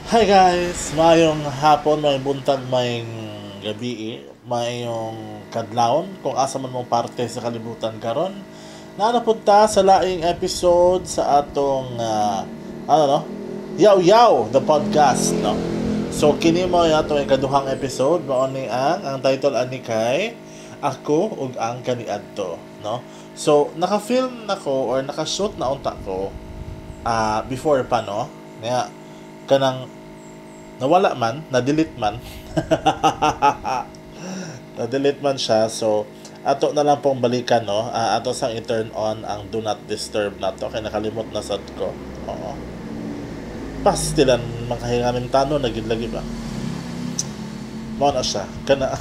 Hi guys! Maayong hapon, maayong buntag, maayong gabi, maayong kadlawon kung asa man mong parte sa kalibutan karon. Naa na pud ta sa laing episode sa atong ano, no? Yaw Yaw the podcast, no. So kini mo atong ikaduhang episode, mao ni ang title ani kay "Ako ug ang Kaniadto", no. So naka-film na ko or naka-shoot na unta ko before pa, no. Nga kanang nawala man, na-delete man. Na-delete man siya. So, ato na lang pong balikan, no? Ato sang i-turn on ang do not disturb nato kay nakalimot na sad ko. Oo. Pastilan makahingaming tano na gid lagi ba. Mao na siya. Kana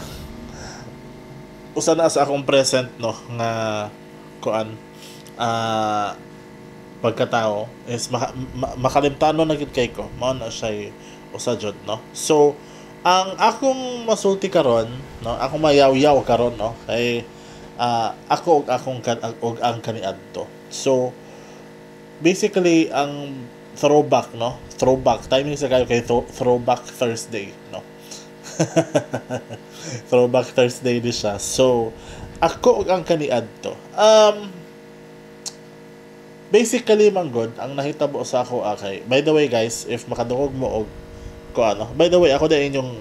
usa na sa akong present, no, nga kuan pagkatao is makalimtano na gid kay ko. Mao na siya usa jud, no. So ang akong masulti karon, no, akong mayaw-yaw karon, no, kay ako ug akong kan ug ang kaniadto. So basically ang throwback, no, throwback timing sa kayo kay Throwback Thursday, no. Throwback Thursday di siya. So ako ug ang kaniadto. Basically man gud ang nahitabo sa ako, kay by the way guys, if makadungog mo og ko ano, by the way, ako na inyong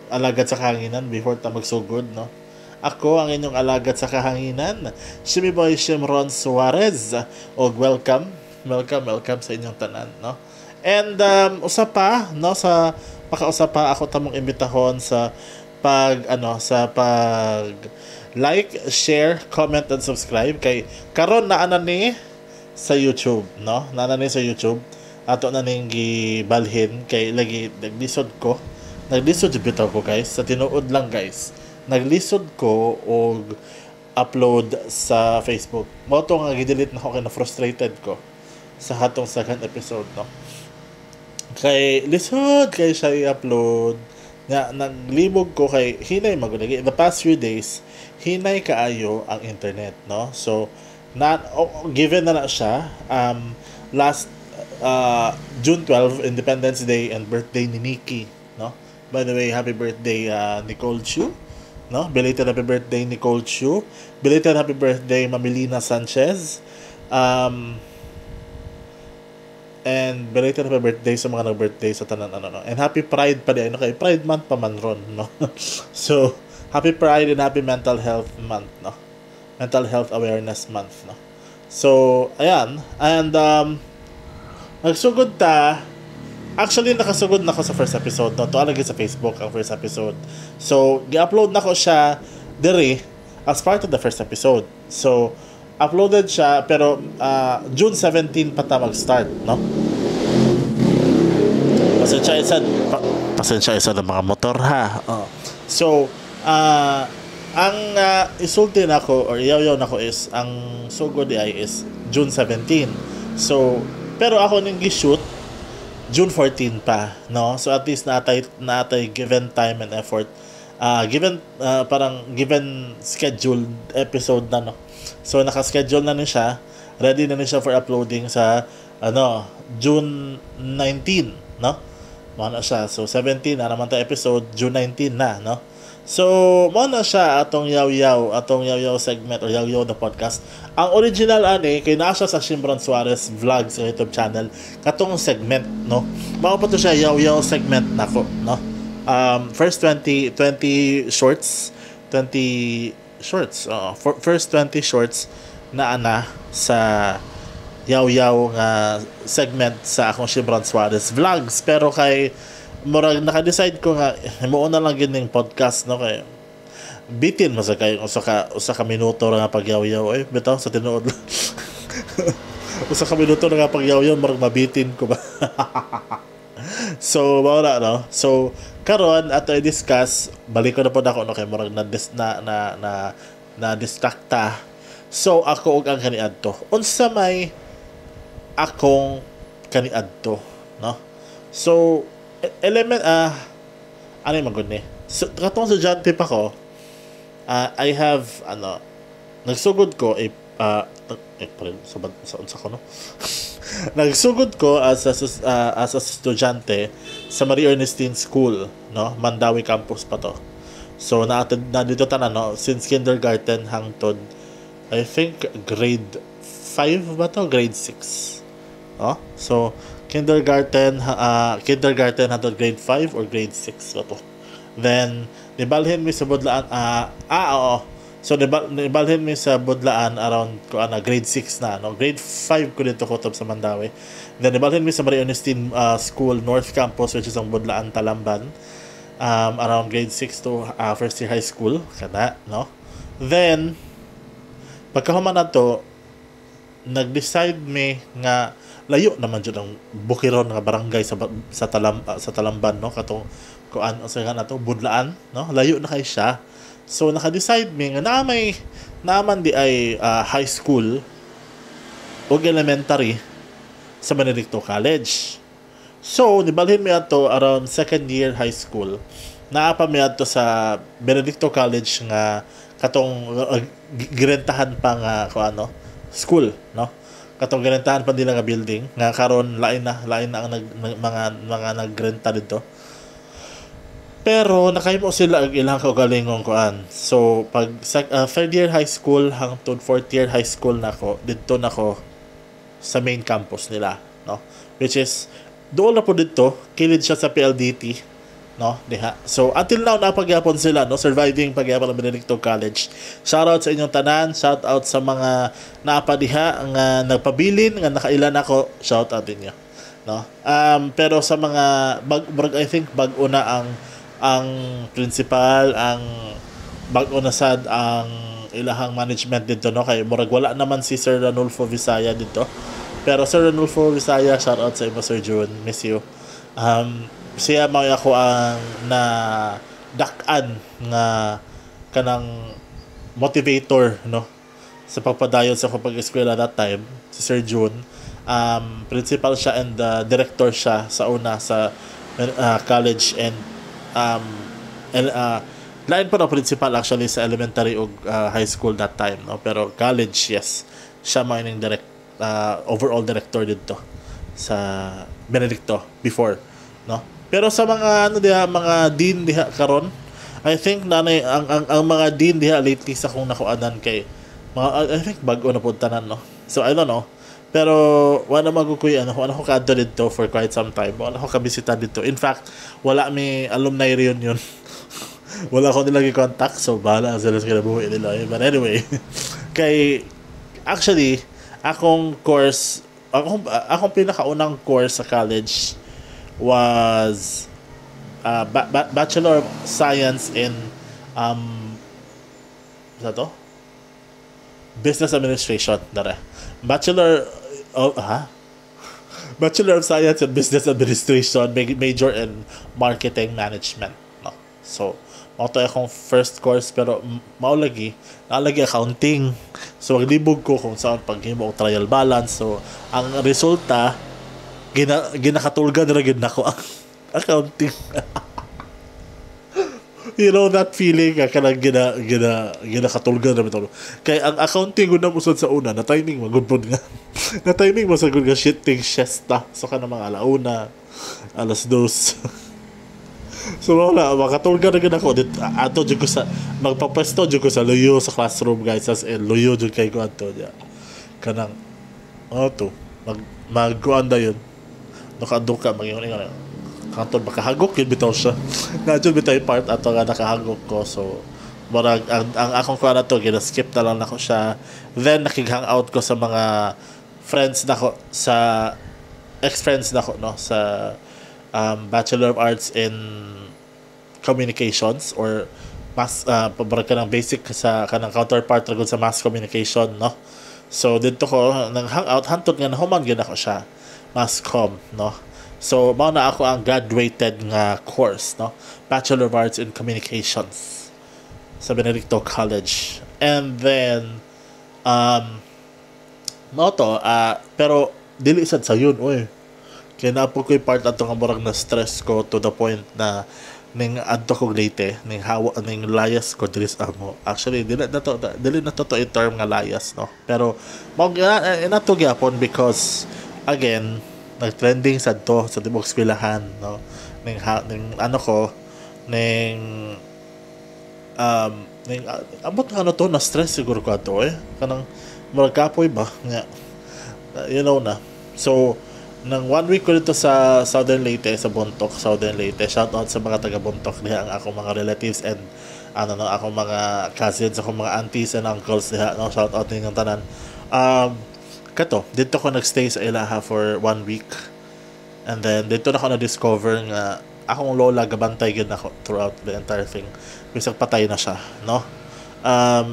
alagad sa kahanginan before ta magsugod, no. Ako ang inyong alagad sa kahanginan, Shimmy Boy Shimron Suarez, og welcome, welcome, welcome sa inyong tanan, no. And usa pa, no, sa pakausa pa ako tamong imbitahon sa pag ano, sa pag like, share, comment and subscribe kay karon naa na ni sa YouTube, no? Naa na ni sa YouTube. Ato na ning gibalhin kay lagi naglisod ko. Naglisod jud bitaw ko guys, sa tinuod lang guys. Naglisod ko og upload sa Facebook. Mao to nga gi-delete na ko kay na frustrated ko sa hatong second episode, no. Kay lisod kay siya i-upload. Nga naglibog ko kay hinay magud the past few days, hinay kaayo ang internet, no. So na oh, given na na siya last June 12, Independence Day and birthday ni Nikki, no. By the way, happy birthday, Nicole Chu, no. Belated happy birthday, Nicole Chu. Belated happy birthday, Mamilina Sanchez. And belated happy birthday sa mga nag-birthday sa tanan ano, no. And happy Pride pa din, no, kay Pride Month pa man ron, no. So happy Pride and happy Mental Health Month, no. Mental Health Awareness Month, no. So ayan, and nagsugod ta. Actually, nakasugod na ko sa first episode, no. To lagi sa Facebook ang first episode. So gi-upload na ko siya diri as part of the first episode. So uploaded siya pero June 17 pa ta mag-start, no. Pasensya isa ng mga motor ha. Oh. So ang isulti nako or iyaw-yaw nako is ang sugod ay is June 17. So pero ako ning gi-shoot June 14 pa, no? So at least naatay given time and effort. Given parang given scheduled episode na, no. So naka-schedule na ni siya, ready na ni siya for uploading sa ano, June 19, no? Mao na siya. So 17 na naman ta episode, June 19 na, no? So, mao na siya atong yaw-yaw segment or Yaw-Yaw the podcast. Ang original ani kay naa siya sa Shimron Suarez Vlog sa YouTube channel katong segment, no. Mao pa to siya yaw-yaw segment nako, no. First 20 shorts, 20 shorts, for, first 20 shorts na ana sa yaw-yaw nga segment sa akong Shimron Suarez Vlogs, pero kay murag naka-decide ko nga himuon na lang gid ning podcast, no, kay bitin mo sa kay usa ka minuto ra nga pagyaw-yaw eh bitaw sa tinuod lang. 1 ka minuto ra nga pagyaw-yaw, murag mabitin ko ba. So mao na, no. So karon ato i-discuss, balik ko na pod ako, no, kay murag na na na na, na distracta. So ako ug ang kaniadto, unsa may akong kaniadto, no. So element ano yung magud ni, so katong estudyante pa ko, I have ano, nagsugod ko eh April sa unsa ko, no. Nagsugod ko as a estudyante sa Marie Ernestine School, no? Mandaue campus pa to. So na na dito tanan, no, since kindergarten hangtod, I think, grade 5 ba to? Grade 6. No? So kindergarten hangtod grade 5 or grade 6 ba to. Then nibalhin mi sa Budlaan, oo. So nibalhin mi sa Budlaan around ko ana grade 6 na, no? Grade 5 ko dito kutob sa Mandaue. Then nibalhin mi sa Maria Ernestine School North Campus, which is ang Budlaan, Talamban. Around grade 6 to first year high school kana, no? Then pagkahuman nato, nag-decide mi nga layo naman jud ang Bukiron nga barangay sa Talamban, no, katong kuan sa nga nato Budlaan, no? Layo na kay siya. So naka-decide mi nga naa may naaman di ay high school ug elementary sa Benedicto College. So nibalhin mi ato around second year high school. Naa pa mi ato sa Benedicto College nga katong girentahan pa nga ko ano school, no? Katong girentahan pa nila nga building nga karon lain na ang mga nagrenta dito. Pero nakahimo sila og ilang kaugalingong kuan. So pag third year high school hangtod fourth year high school nako, didto nako sa main campus nila, no? Which is doon na po dito, kilid siya sa PLDT, no, diha. So until now naa pa gyapon sila, no? Surviving pa gyapon ang Benedicto College. Shout out sa inyong tanan, shout out sa mga naa pa diha nga nagpabilin nga nakailan ako, shout out inyo, no? Pero sa mga bag, I think bag-o na ang principal, ang bag-o na sad ang ilahang management dito, no, kay murag wala naman si Sir Ranulfo Visaya dito. Pero Sir Ranulfo Visaya, shout out sa imo, Sir June, miss you. Siya mao ako ang na dak-an nga kanang motivator, no, sa pagpadayon sa akong pag-eskwela that time, si Sir June. Principal siya and director siya sa una sa college and lain pa na principal actually sa elementary ug high school that time, no? Pero college, yes, siya mao ining direct overall director dito sa Benedicto before, no? Pero sa mga ano diha, mga dean diha karon, I think nanay ang mga dean diha lately sa kung nakuanan kay mga, I think, bag-o na pud tanan, no? So I don't know, pero wala magukuy ano, wala ko kaadto dito for quite some time. Wala ko kabisita dito. In fact, wala mi alumni reunion. Wala ko nila contact, so bahala sila sa kinabuhi nila. But anyway, kay actually akong course, akong pinakaunang course sa college was Bachelor of Science in sa to? Business Administration, dare. Bachelor of, ha? Bachelor of Science in Business Administration, major in Marketing Management, no? So, mao to akong first course, pero mao lagi, naa lagi accounting. So, maglibog ko kung saan paghimo og trial balance. So, ang resulta, ginakatulgan ra gyud nako ang accounting. You know that feeling ka kanang gina ginakatulgan na bitaw. Kay ang accounting gud na usod sa una na timing magud pod nga. Na timing mo sa gud nga shitting siesta. So kana mga alauna, 2:00. So wala, makatulgan na gud ako dito ato jud ko sa magpapwesto jud ko sa luyo sa classroom, guys, as in luyo jud kay ko adto diya. Kanang oh to magkuan dayon. Nakaduka mag-ingon hangtod makahagok yun bitaw siya. Na jud bitaw yung part ato nga nakahagok ko. So murag ang akong kuan na to, gina-skip na lang nako siya. Then nakig-hangout ko sa mga friends nako, sa ex-friends nako, no, sa Bachelor of Arts in Communications or mass, murag kanang basic sa kanang counterpart ra gud sa mass communication, no? So didto ko nang hangout hantod nga nahuman gyud ako siya mass comm, no? So mao na ako ang graduated nga course, no, Bachelor of Arts in Communications sa Benedicto College. And then mao to, pero dili sad sayon oy. Kay naa po ko'y part ato nga murag na stress ko to the point na ning adto kog Leyte, ning hawa ning layas ko diri sa amo. Actually, dili na to i term nga layas, no? Pero mao inato gyapon because Again, nag-trending sad to sa tibok eskwelahan, no? Ning ano ko, ning abot nga ano to, na stress siguro ko ato eh. Kanang murag kapoy ba nga you know na. So nang one week ko dito sa Southern Leyte, sa Bontoc, Southern Leyte. Shout out sa mga taga Bontoc diha, ang akong mga relatives and ano no, akong mga cousins, akong mga aunties and uncles diha, no? Shout out ninyong tanan. Kato, dito ko nagstay sa ilaha for one week. And then dito na ako na-discover nga akong lola gabantay gyud nako throughout the entire thing. Bisag patay na siya, no?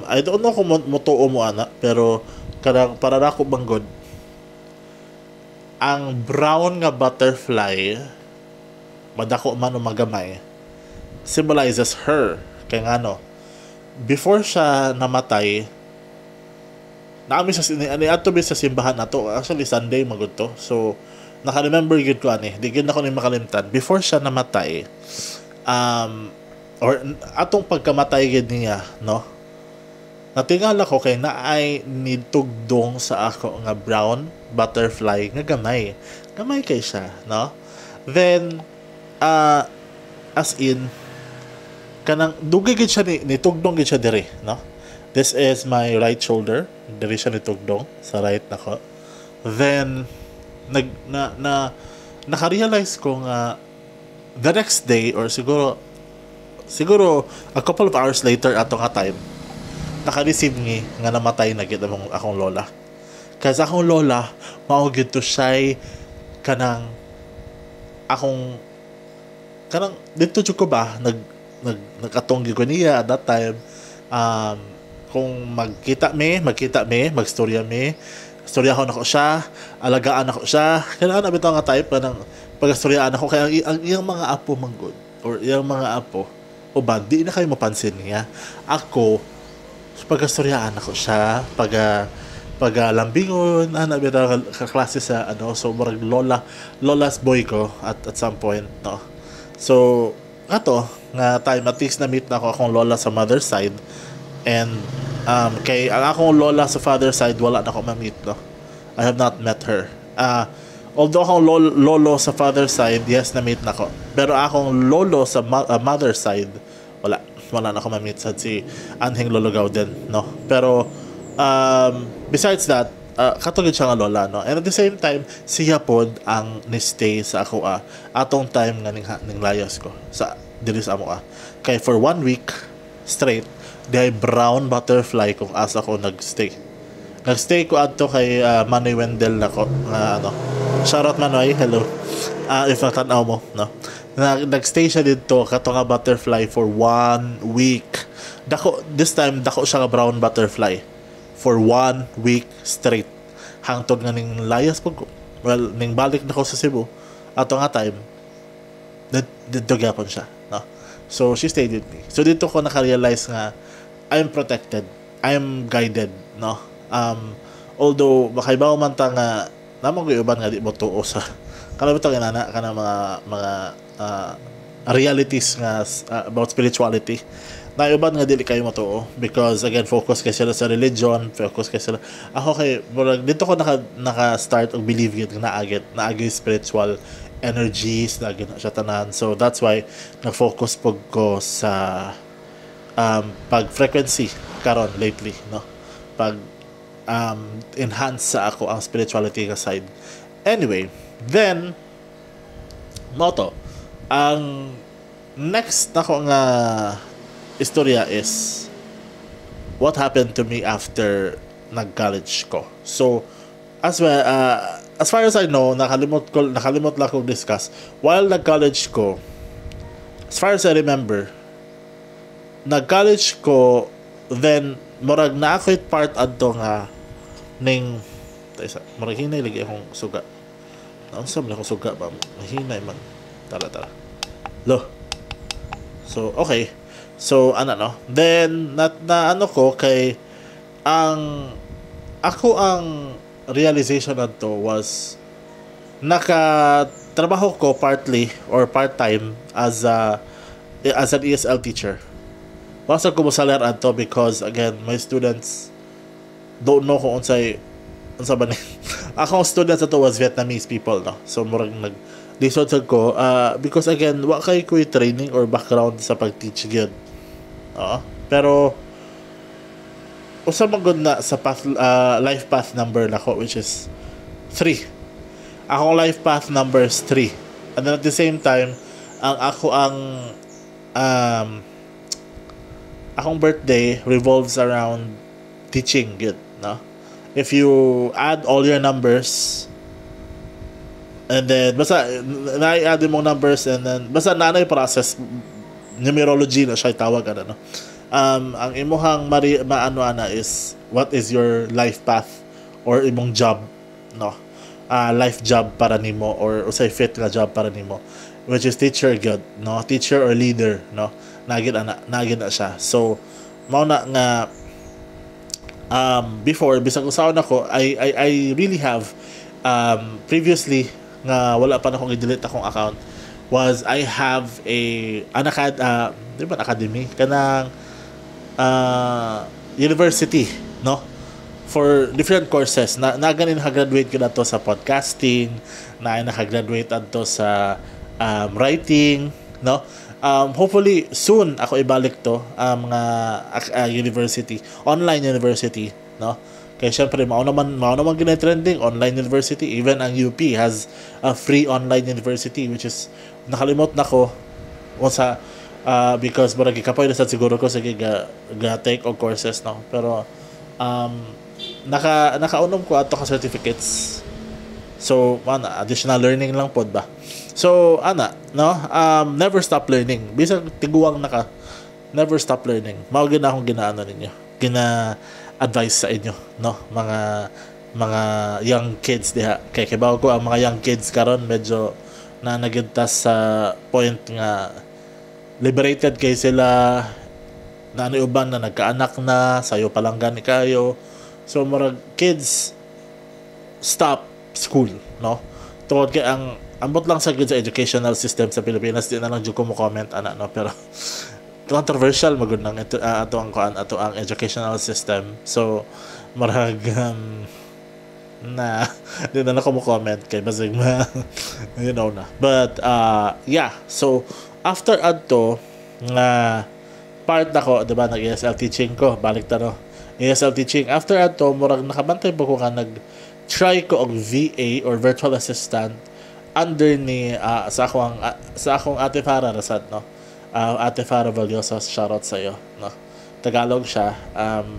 I don't know kung motuo mo ana, pero kanang para nako man gud, ang brown nga butterfly, madako man o magamay, symbolizes her. Kay ngano, before siya namatay, naami sa ani ato mi sa simbahan nato. Actually, Sunday magud to, so naka-remember gyud ko ani, di gyud nako ni makalimtan. Before siya namatay, or atong pagkamatay gyud niya, no, natingala ko kay naay nitugdong sa ako nga brown butterfly nga gamay gamay kay siya, no? Then as in kanang dugay gid siya ni nitugdong gid siya diri, no? This is my right shoulder. Diri siya nitugdong sa right nako. Then nag na na naka-realize ko nga the next day or siguro a couple of hours later ato nga time, naka-receive ni nga namatay na gid akong lola. Kasi akong lola mao gid to siya kanang akong kanang dito jud ko ba nag nag nagkatong gyud ko niya at that time. Kung magkita mi, magstorya mi, storyahan ako siya, alagaan ako siya. Kailangan na bitaw nga type kanang pagstoryaan ako kay ang iyang mga apo manggod or iyang mga apo uban di na kayo mapansin niya. Ako, pagkastoryaan ako siya, pag lambingon ana bitaw kaklase sa ano. So murag lola's boy ko at some point, no? So ato nga time, at least na meet na ako akong lola sa mother side and kay ang akong lola sa father side, wala na ako ma-meet, no? I have not met her. Although akong lolo sa father side, yes, na meet na ko, pero akong lolo sa mother side, wala wala na ako ma-meet sa si Anhing Lolo Gauden, no? Pero besides that, katulad siya nga lola, no? And at the same time, siya pod ang ni-stay sa ako atong time nga ning layas ko sa diri sa amo. Kay for one week straight, diay brown butterfly kung asa ko nagstay. Nagstay ko adto kay Manoy Wendell nako nga ano. Shoutout, Manoy, hello. If natanaw mo, no? Nagstay siya dito kato nga butterfly for one week. Dako this time, dako siya nga brown butterfly for one week straight. Hangtod nga ning layas pud ko. Well, ning balik na ko sa Cebu ato nga time, didto gyapon siya, no? So she stayed with me. So dito ko naka-realize nga I'm protected. I'm guided, no? Although makaibaw man ta nga namang uban nga di mo tuo sa kana bitong inana kana mga realities nga about spirituality na uban nga dili kayo matuo because again, focus kay sila sa religion, focus kay sila. Ako kay murag dito ko naka start og believe gid nga naagi spiritual energies na na siya tanan. So that's why nag-focus pug ko sa pag frequency karon lately, no, pag enhance sa ako ang spirituality nga side. Anyway, then mao to, ang next nako nga istorya is what happened to me after nag-college ko. So, as well, as far as I know, nakalimot lang kong discuss. While nag-college ko, as far as I remember, nag-college ko, then, murag na ako part adto nga ning isa, murag hinay lagi akong suga. Naunsa man akong suga ba? Mahinay man. Tara, tara. Lo. So, okay. So, ano no? Then, na ano ko kay ang ako ang realization adto was naka trabaho ko partly or part-time as an ESL teacher. Basta ko mosalar adto because again, my students don't know kung unsay unsa ba ni Akong students ato was Vietnamese people, no? So murag nag lisod sad ko because again, wa kay ko training or background sa pag-teach gyud. Oo. Pero usa man gud na sa path, life path number nako, which is 3. Akong life path number is 3. And then at the same time, ang ako ang akong birthday revolves around teaching gyud, no? If you add all your numbers and then basta na-add mong numbers and then basta naa nay process, numerology na siya tawag ana, no? Ang imuhang mari maano ana is what is your life path or imong job, no? Life job para nimo or usay fit nga job para nimo, which is teacher gyud, no? Teacher or leader, no? Nagid ana, nagid na siya. So mao na nga before, bisag usaon ako, I really have previously nga wala pa na akong i-delete akong account was I have a an acad di ba academy, kanang university, no, for different courses na na ganin. Naka-graduate ko na to sa podcasting na, naka-graduate adto sa writing, no? Hopefully soon ako ibalik to ang mga university, online university, no? Kay syempre mao naman gina trending online university. Even ang UP has a free online university, which is nakalimot nako unsa because murag gikapoy na sad siguro ko, sige ga take og courses, no? Pero nakaunom ko ato ka certificates. So ana, additional learning lang pod ba. So ana, no? Never stop learning. Bisag tiguang na ka, never stop learning. Mao gyud na akong ginaano ninyo, gina advice sa inyo, no, mga young kids diha, kay kibaw ko ang mga young kids karon medyo na nagidtas sa point nga liberated kay sila na ano, uban na nagkaanak na, sayo pa lang gani kayo. So murag kids, stop school, no? Tungod kay ang ambot lang sa gud sa educational system sa Pilipinas, di na lang jud ko mo comment ana, no? Pero controversial magud nang ito, ato ang kuan, ato ang educational system. So marag na di na lang ko mo comment kay basig ma you know na. But yeah, so after adto nga part nako, di ba, nag ESL teaching ko, balik ta, no? ESL teaching. After adto, murag nakabantay ba ko nga nag try ko og VA or virtual assistant under ni sa akong Ate Farah Rasad, no? Ate Farah Valiosa, shoutout sa iyo, no? Tagalog siya,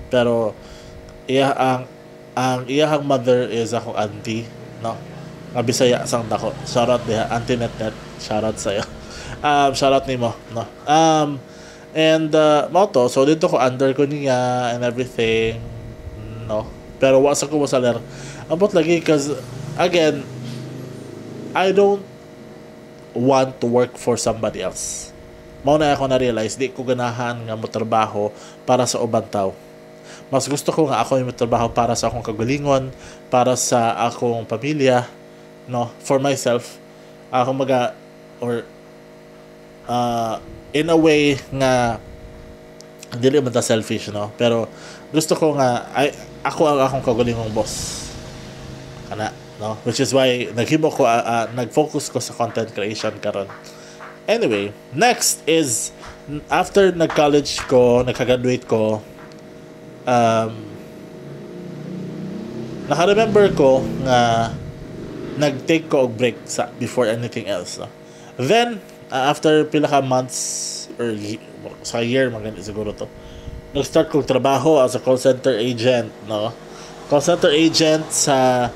pero iya ang iyahang mother is akong auntie, no, nga Bisaya sang dako. Shoutout diha, Auntie Net Net, shoutout sa iyo. Shoutout nimo, no? And mao to. So dito ko, under ko niya and everything, no? Pero wa sa ko mosaler. Ambot lagi, 'cause again, I don't want to work for somebody else. Mao na ako na-realize, di ko ganahan nga motrabaho para sa ubang tao. Mas gusto ko nga ako yung motrabaho para sa akong kagalingon, para sa akong pamilya, no, for myself. Ako maga or in a way nga dili man ta selfish, no? Pero gusto ko nga ay ako ang akong kagalingong boss kana, no? Which is why naghimo ko, nag-focus ko sa content creation karon. Anyway, next is after nag-college ko, nagka-graduate ko, naka-remember ko nga nag-take ko og break sa before anything else, no? Then after pila ka months or sa year man gani siguro to, nag-start kong trabaho as a call center agent, no? Call center agent sa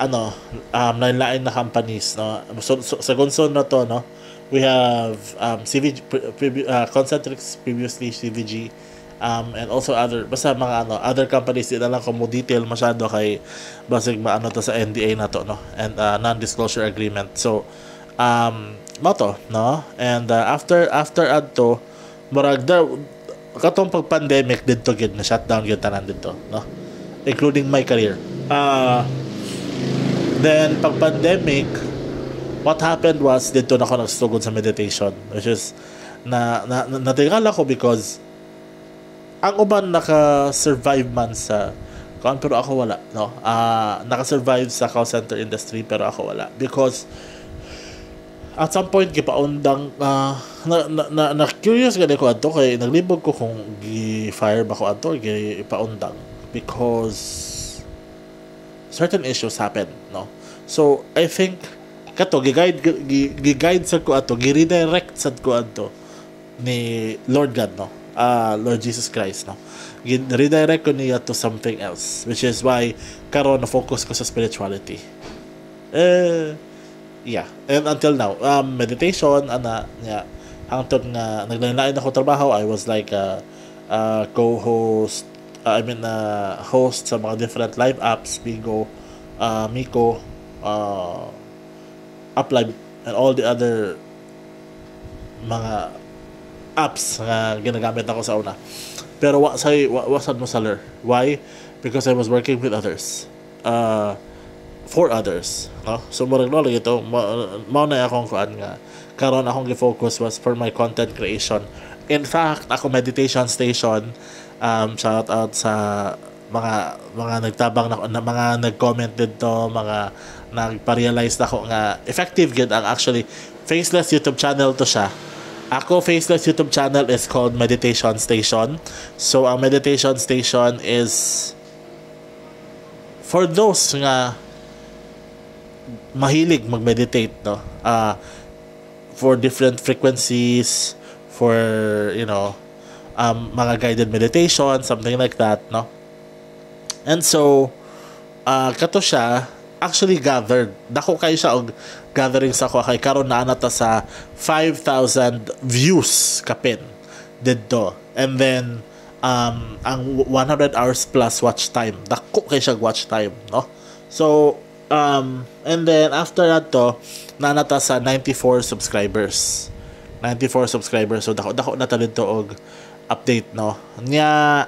ano, lain-lain na companies, no? So sa Gonson na to, no, we have CVG, Concentrix, previously CVG, and also other, basta mga ano, other companies. Di na lang ko mo detail masyado kay basig maano to sa NDA na to, no, and non-disclosure agreement. So mao to, no? And after adto, murag there katong pag pandemic didto gid na shutdown gid tanan didto, no, including my career. Then pag pandemic, what happened was didto na ako nagsugod sa meditation, which is na natingala ko because ang uban naka-survive man sa nagkuan, pero ako wala, no? Naka-survive sa call center industry, pero ako wala because at some point gipaundang, na curious gani ko adto kay naglibog ko kung gi-fire ba ko adto or gipaundang because certain issues happen, no? So I think kato gi-guide sa ko ato, gi-redirect sad ko adto ni Lord God, no, Lord Jesus Christ, no? Gi-redirect ko niya to something else, which is why karon na focus ko sa spirituality. Eh, yeah, and until now, meditation ana niya, hangtod nga naglain ako trabaho. I was like a co-host, I mean, host sa mga different live apps, Bigo, Miko, Uplive and all the other mga apps nga ginagamit ako sa una. Pero wa say wa sad mo saler. Why? Because I was working with others, for others, no? So murag no lagi to, mao na akong kuan nga karon akong gi-focus was for my content creation. In fact, ako meditation station, shout out sa mga nagtabang na mga nag-comment dito, mga nagpa-realize na ako nga effective gid ang actually faceless YouTube channel to siya. Ako faceless YouTube channel is called Meditation Station. So ang Meditation Station is for those nga mahilig mag-meditate, no, for different frequencies, for mga guided meditation, something like that, no? And so kato siya actually gathered dako kayo siya og gathering sa ako kay karon naa na ta sa 5,000 views kapin didto, and then ang 100 hours plus watch time. Dako kay siya watch time, no? So and then after that to naa na ta sa 94 subscribers, 94 subscribers. So dako dako na ta didto og update, no? Nya,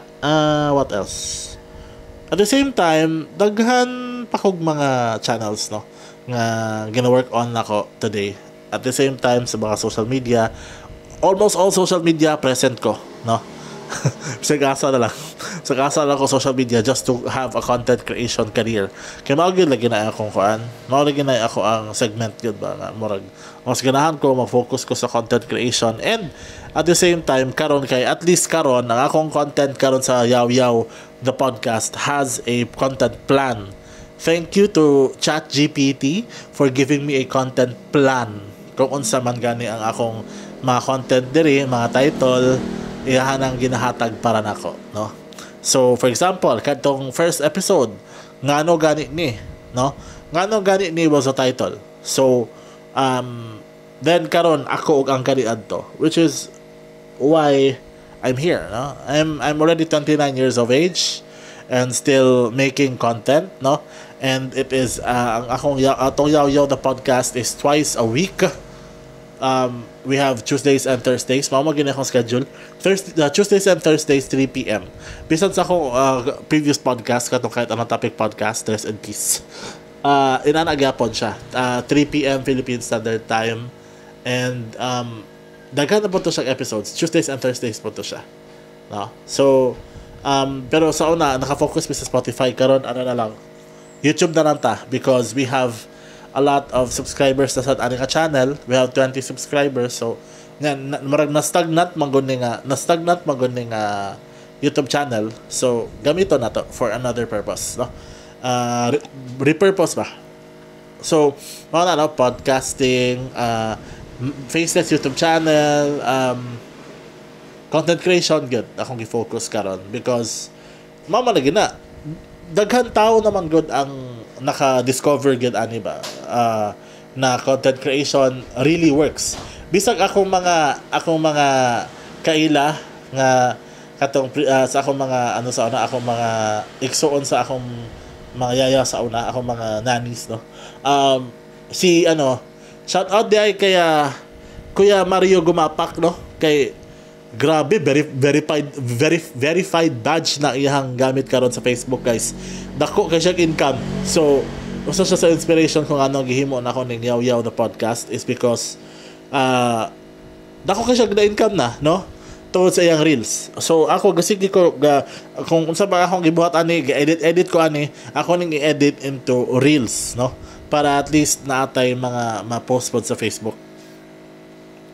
what else? At the same time, daghan pa kog mga channels, no, nga gina-work on nako today. At the same time, sa mga social media, almost all social media present ko, no? Sa asa na lang. Sa asa lang ko social media just to have a content creation career. Kaya mao gyud lagi na akong kuan. Mao lagi na ako ang segment gyud ba nga murag mas ganahan ko mag-focus ko sa content creation, and at the same time karon kay at least karon ang akong content karon sa Yaw Yaw the podcast has a content plan. Thank you to ChatGPT for giving me a content plan. Kung unsa man gani ang akong mga content diri, mga title, iyahan ang ginahatag para nako, no? So, for example, kadtong first episode, "Ngano gani ni," no? "Ngano gani ni" was a title. So, then karon ako og ang kaniadto, which is why I'm here, no? I'm already 29 years of age and still making content, no? And it is ang akong atong Yaw Yaw the podcast is twice a week. We have Tuesdays and Thursdays. Mao man akong schedule. Thursday, Tuesdays and Thursdays, 3 p.m. Bisan sa akong previous podcast, katong Kahit Anong Topic podcast, rest in peace. Inana gyapon siya. 3 p.m. Philippine Standard Time. And daghan na po to siyang episodes. Tuesdays and Thursdays po to siya. No? So, pero sa una, nakafocus mi sa Spotify. Karon ano na lang, YouTube na lang ta because we have a lot of subscribers na sa ating ka channel. We have 20 subscribers. So, nga, na, marag na-stagnant man gud ni nga, na-stagnant man gud ni nga YouTube channel. So, gamito na to for another purpose, no? Repurpose ba? So, mga na, no, podcasting, faceless YouTube channel, content creation, good. Akong gi-focus karon because mao man lagi na daghan tao naman good ang naka-discover gud ani ba, na content creation really works. Bisag akong mga kaila nga katong sa akong mga ano sa una, akong mga igsuon, sa akong mga yaya sa una, akong mga nannies, no, si ano, shout out di ay kaya Kuya Mario Gumapak, no, kay grabe, verified verified badge na iyang gamit karon sa Facebook, guys. Dako kay siya income. So usa siya sa inspiration kung ano gihimo nako ning Yaw Yaw the podcast is because dako kay siya na income na, no? Tungod sa iyang reels. So ako gasige ko ga, kung unsa ba akong gibuhat ani, ga-edit edit ko ani, ako ning i-edit into reels, no, para at least naatay mga ma-post pod sa Facebook.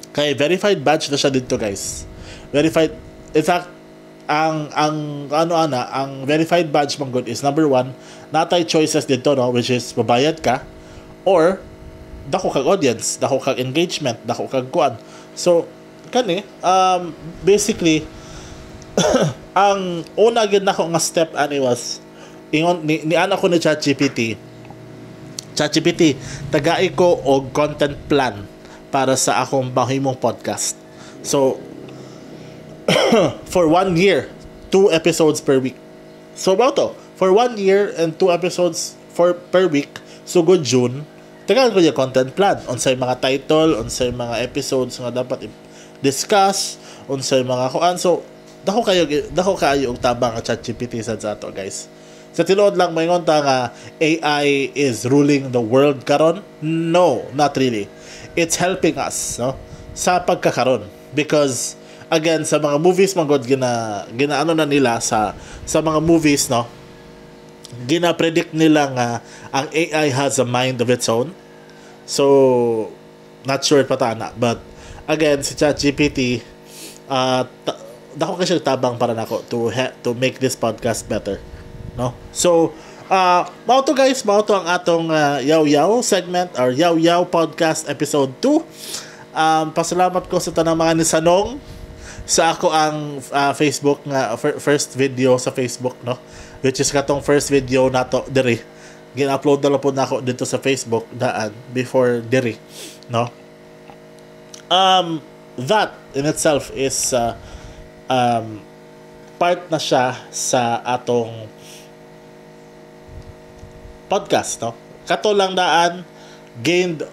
Kay verified badge na siya dito, guys. Verified. In fact, ang ano ana, ang verified badge man gud is number one, natay choices dito, no, which is babayad ka or dako kag audience, dako kag engagement, dako kag kuan. So kani basically ang una gyud nako nga step ani was ingon ni ana ko ni ChatGPT, "ChatGPT, tagai ko og content plan para sa akong mahimong podcast." So for one year, two episodes per week. So mao to, for one year and two episodes for per week, sugod June, tagaan ko yung content plan. Unsay mga title, unsay mga episodes nga dapat i-discuss, unsay mga kuan. So, dako kayo og tabang ang ChatGPT sad sa ato, guys. Sa tinuod lang, maingon ta nga AI is ruling the world karon? No, not really. It's helping us, no, sa pagkakaron because again, sa mga movies man gud, gina ginaano na nila sa mga movies, no, gina-predict nila nga ang AI has a mind of its own. So not sure pa ta na, but again, si ChatGPT, dako kay siya tabang para nako to make this podcast better, no. So mao to, guys, mao to ang atong Yaw Yaw segment or Yaw Yaw podcast episode 2. Pasalamat ko sa tanang mga nisanong sa ako ang Facebook nga first video sa Facebook, no, which is katong first video nato diri, gina-upload na lang po nako dito sa Facebook daan before diri, no. That in itself is part na siya sa atong podcast, no. Kato lang daan gained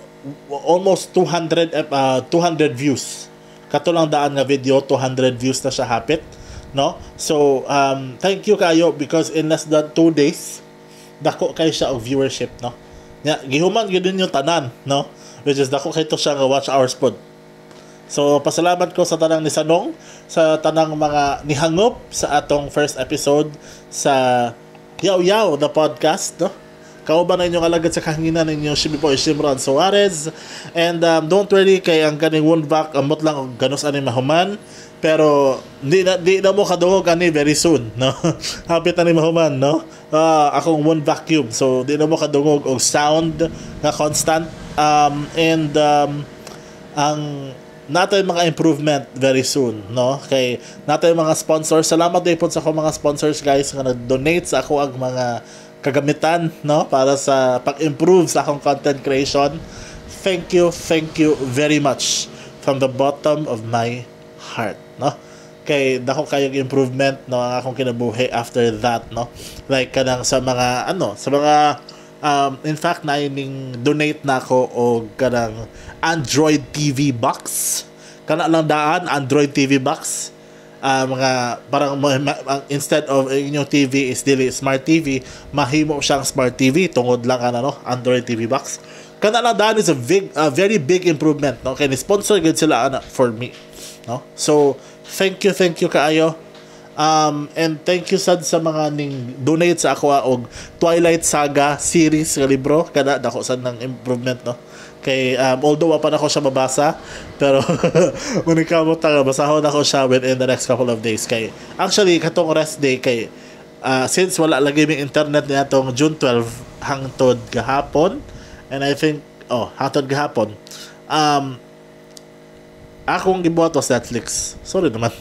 almost 200 views. Kato lang daan nga video, 200 views na siya hapit, no. So thank you kayo because in less than 2 days, dako kay siya og viewership, no. Nya gihuman gyud yung tanan, no, which is dako kay to siya nga watch hours pod. So pasalamat ko sa tanang ni Sanong, sa tanang mga nihangop sa atong first episode sa Yaw Yaw the podcast, no. Kauban na inyong alagad sa kahanginan ninyo, Shimmy Boy Shimron Suarez. And don't worry kay ang kaning wound vac amot lang og ganos ani mahuman. Pero di na mo kadungog ani very soon, no. Hapit ani mahuman, no. Akong wound vacuum. So di na mo kadungog og sound nga constant and ang natay mga improvement very soon, no, kay natay mga sponsors. Salamat din po sa akong mga sponsors, guys, nga nag-donate sa ako ang mga kagamitan, no, para sa pag-improve sa akong content creation. Thank you, thank you very much from the bottom of my heart, no, kay dako kayong improvement, no, ang akong kinabuhi after that, no. Like kanang sa mga ano, sa mga in fact, na ning donate na ako og kanang Android TV box. Kana lang daan, Android TV box, mga parang instead of inyong TV is dili smart TV, mahimo siyang smart TV tungod lang ana, no, Android TV box. Kana lang daan is a very big improvement, no, kay ni sponsor gud sila ana for me, no. So thank you, thank you kaayo. And thank you sad sa mga ning donate sa ako og Twilight Saga series nga libro. Kana dako sad ng improvement, no, kay although wa pa nako siya mabasa, pero muning kamot ta basahon ako siya within the next couple of days, kay actually katong rest day kay since wala lagi may internet niya atong June 12 hangtod gahapon, and I think, oh, hangtod gahapon, akong gibuhat was Netflix. Sorry naman.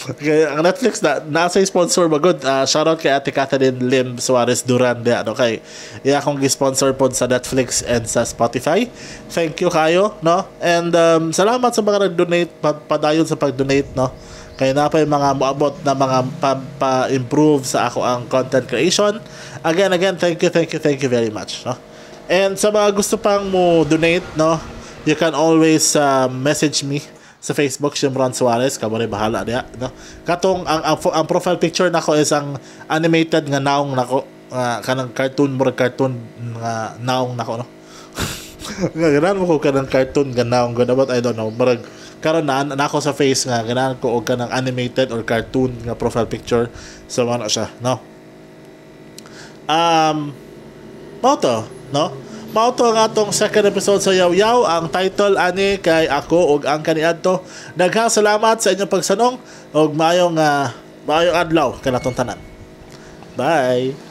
Kaya ang Netflix na nasa sponsor ba good. Shoutout kay Ate Catherine Lim Suarez Duran de ano, kay iya akong gi-sponsor pod sa Netflix and sa Spotify. Thank you kayo, no? And salamat sa mga nag-donate, padayon sa pag-donate, no? Kaya na pa yung mga moabot na mga pa-improve sa ako ang content creation. Again, again, thank you, thank you, thank you very much, no? And sa mga gusto pang mo donate, no, you can always message me sa Facebook, Shimron Suarez. Kamo rin bahala diya, no. Katong ang profile picture nako is ang animated nga naong nako, kanang cartoon, murag cartoon nga naong nako, no. Nga ganahan mo ko kanang cartoon nga naong gud, but I don't know, murag Karon na ako sa face nga ganahan ko og kanang animated or cartoon nga profile picture. So mao na siya, no? Mao to, no? Mao to ang atong second episode sa Yaw-Yaw. Ang title ani kay "Ako ug ang Kaniadto". Daghang salamat sa inyong pagsanong ug maayong adlaw kanatong tanan. Bye.